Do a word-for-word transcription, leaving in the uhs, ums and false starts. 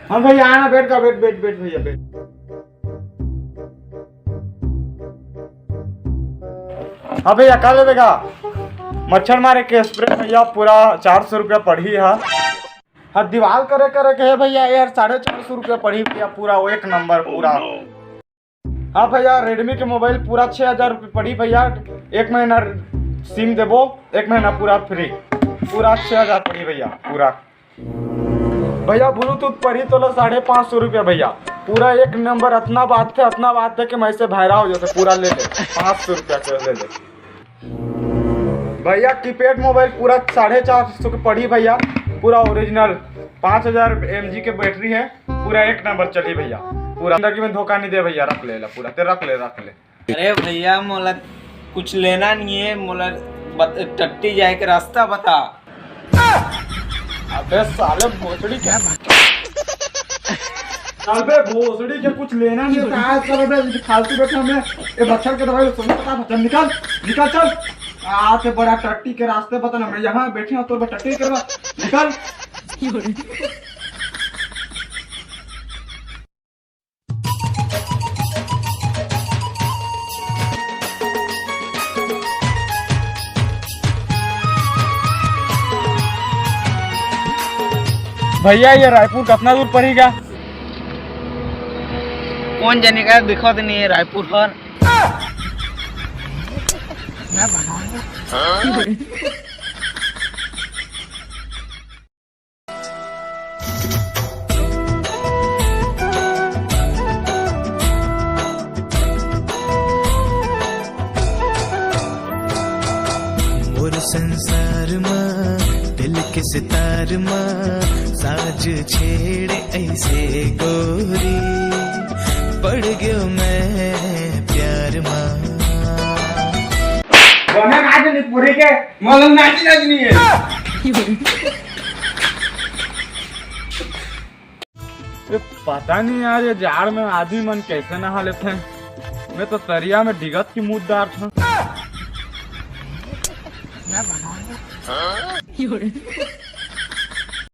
हाँ भैया, आना, बैठ का, बैठ, बैठ, बैठ भैया, बैठ। हाँ भैया, का लेबे गा? मच्छर मारे के स्प्रे भैया, पूरा चार सौ रुपया पड़ही हा। हाँ, दीवाल करे करे के है भैया, यार, साढ़े चार सौ रुपया पड़ही भैया, पूरा एक नंबर पूरा। हाँ भैया, रेडमी के मोबाइल पूरा छः हजार रुपये पड़ी भैया। एक महीना सिम देबो, एक महीना पूरा फ्री, पूरा छः हजार पड़ी भैया पूरा। भैया, ब्लूटूथ पड़ी तो लो साढ़े पाँच सौ रुपया भैया। पूरा एक नंबर, अतना बात थे, अतना बात थे कि मैं से भैरा हो जाते। पूरा ले ले, पाँच सौ रुपया के ले ले। भैया, कीपैड मोबाइल पूरा साढ़े चार सौ के पड़ी भैया, पूरा ओरिजिनल, पाँच हजार एम जी के बैटरी है, पूरा एक नंबर चली भैया। पूरा जिंदगी में धोखा नहीं दे भैया, रख ले ला पूरा, ते रख ले, रख ले। अरे भैया, मोला कुछ लेना नहीं है, मोला बत-, टट्टी जाए के रास्ता बता। अबे साले भोसड़ी के, अबे भोसड़ी के कुछ लेना नहीं होता है, चल बे, फालतू बैठा मैं। ए, मच्छर के दवाई सुन, पता चल, निकल, निकल, चल। आते बड़ा टट्टी के रास्ते बता ना, मैं यहाँ बैठे हूँ, तो टट्टी करवा, निकल। भैया, ये रायपुर कितना दूर पड़ेगा? कौन जाने का, दिखा तो नहीं है रायपुर हर। मोर संसार मा, दिल के सितार मा, साज छेड़े ऐसे गोरी, पड़ गयो मैं प्यार मा। बने नाच नहीं पूरी के, मतलब नाच नाच नहीं है। ये पता नहीं यार, ये जाड़ में आदमी मन कैसे नहा लेते हैं। मैं तो तरिया में डिगत की मूत डार था।